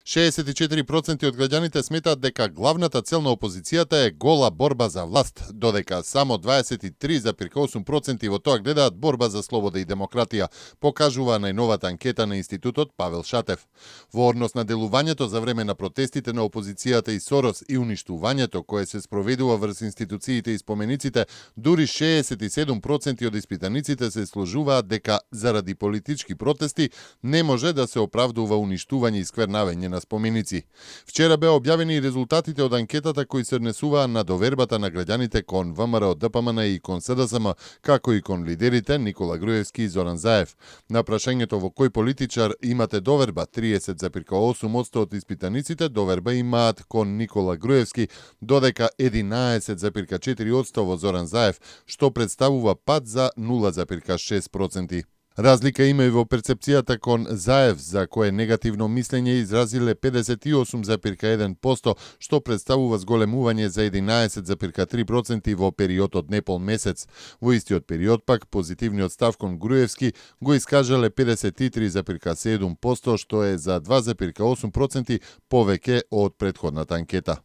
64% од граѓаните сметаат дека главната цел на опозицијата е гола борба за власт, додека само 23,8% во тоа гледаат борба за слобода и демократија, покажува најновата анкета на Институтот Павел Шатев. Во однос на делувањето за време на протестите на опозицијата и Сорос и уништувањето кое се спроведува врз институциите и спомениците, дури 67% од испитаниците се сложуваат дека заради политички протести не може да се оправдува уништување и сквернавење на споменици. Вчера беа објавени и резултатите од анкетата кои се однесуваа на довербата на граѓаните кон ВМРО, ДПМН и кон СДСМ, како и кон лидерите Никола Груевски и Зоран Заев. На прашањето во кој политичар имате доверба, 30,8% од испитаниците доверба имаат кон Никола Груевски, додека 11,4% во Зоран Заев, што представува пад за 0,6%. Разлика има и во перцепцијата кон Заев, за кое негативно мислење изразиле 58,1%, што представува зголемување за 11,3% во период од непол месец. Во истиот период пак позитивниот став кон Груевски го искажале 53,7%, што е за 2,8% повеќе од претходната анкета.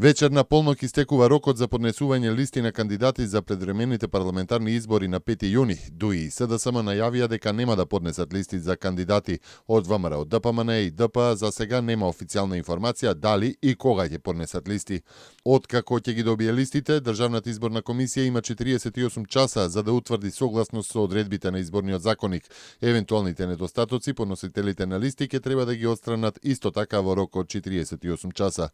Вечер на полнок истекува рокот за поднесување листи на кандидати за предвремените парламентарни избори на 5 јуни. ДУИ и СДСМ најавија дека нема да поднесат листи за кандидати од ВМРО, ДПМН и ДП. За сега нема официјална информација дали и кога ќе поднесат листи. Откако ќе ги добие листите, Државната изборна комисија има 48 часа за да утврди согласност со одредбите на изборниот законник. Евентуалните недостатоци подносителите на листи ќе треба да ги отстранат исто така во рок од 48 часа.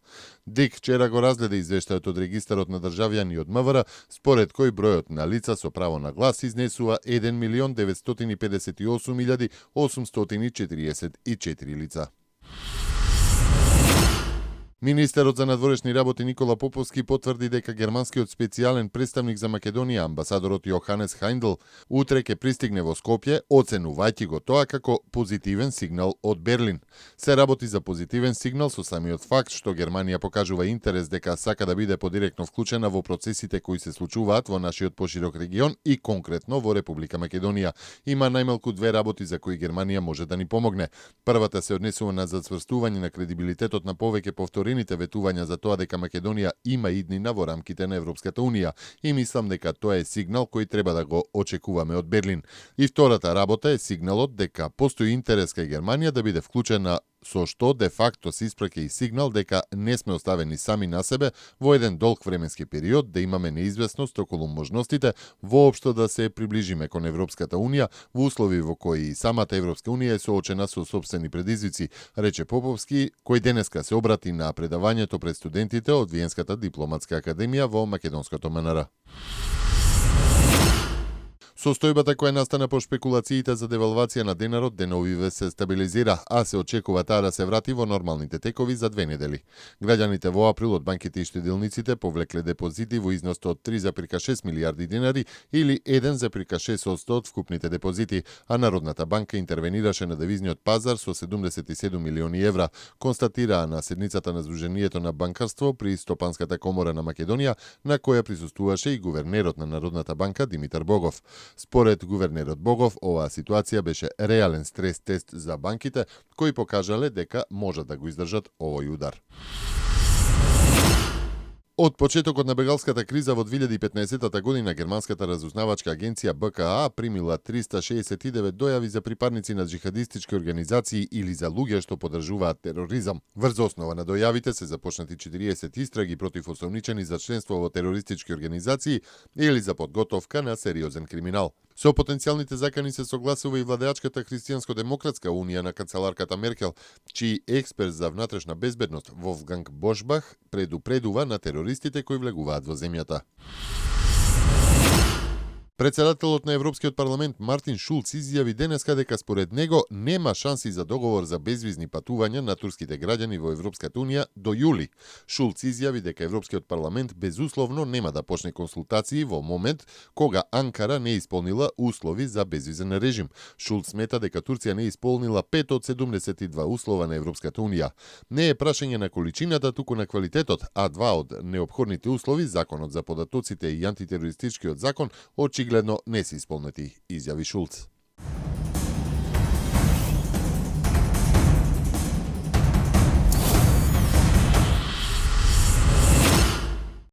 ДИК вчера го разгледа извештајот од регистарот на државјани од МВР, според кој бројот на лица со право на глас изнесува 1.958.844 лица. Министерот за надворешни работи Никола Поповски потврди дека германскиот специјален представник за Македонија, амбасадорот Јоханес Хајндл, утре ќе пристигне во Скопје, оценувајќи го тоа како позитивен сигнал од Берлин. Се работи за позитивен сигнал со самиот факт што Германија покажува интерес дека сака да биде подиректно вклучена во процесите кои се случуваат во нашиот поширок регион и конкретно во Република Македонија. Има најмалку две работи за кои Германија може да ни помогне. Првата се однесува на зацврстување на кредибилитетот на повеќе повторените ветувања за тоа дека Македонија има иднина во рамките на Европската Унија и мислам дека тоа е сигнал кој треба да го очекуваме од Берлин. И втората работа е сигналот дека постои интерес кај Германија да биде вклучена, со што де факто се испраќа и сигнал дека не сме оставени сами на себе во еден долг временски период, да имаме неизвестност околу можностите воопшто да се приближиме кон Европската Унија во услови во кои и самата Европска Унија е соочена со сопствени предизвици, рече Поповски, кој денеска се обрати на предавањето пред студентите од Виенската дипломатска академија во македонското МНР. Состојбата која настана по шпекулациите за девалвација на денарот деновиве се стабилизира, а се очекува таа да се врати во нормалните текови за 2 недели. Граѓаните во април од банките и штедилниците повлекле депозити во износ од 3,6 милијарди денари или 1,6% од вкупните депозити, а Народната банка интервенираше на девизниот пазар со 77 милиони евра, констатираа на седницата на Сдруженијето на банкарство при Стопанската комора на Македонија, на која присуствуваше и гувернерот на Народната банка Димитар Богов. Според гувернерот Богов, оваа ситуација беше реален стрес тест за банките, кои покажале дека можат да го издржат овој удар. Од почетокот на бегалската криза во 2015 година, германската разузнавачка агенција БКА примила 369 дојави за припадници на джихадистички организации или за луѓе што поддржуваат тероризам. Врз основа на дојавите се започнати 40 истраги против осомничени за членство во терористички организации или за подготовка на сериозен криминал. Со потенцијалните закани се согласува и владеачката Христијанско-демократска унија на канцеларката Меркел, чиј експерт за внатрешна безбедност Волфганг Бошбах предупредува на терористите кои влегуваат во земјата. Председателот на Европскиот парламент Мартин Шулц изјави денеска дека според него нема шанси за договор за безвизни патувања на турските граѓани во Европската Унија до јули. Шулц изјави дека Европскиот парламент безусловно нема да почне консултации во момент кога Анкара не исполнила услови за безвизен режим. Шулц смета дека Турција не исполнила 5 од 72 услова на Европската Унија. Не е прашање на количината, туку на квалитетот, а 2 од неопходните услови, законот за податоците и антитерористичкиот закон, очигледно не се исполнети, изјави Шулц.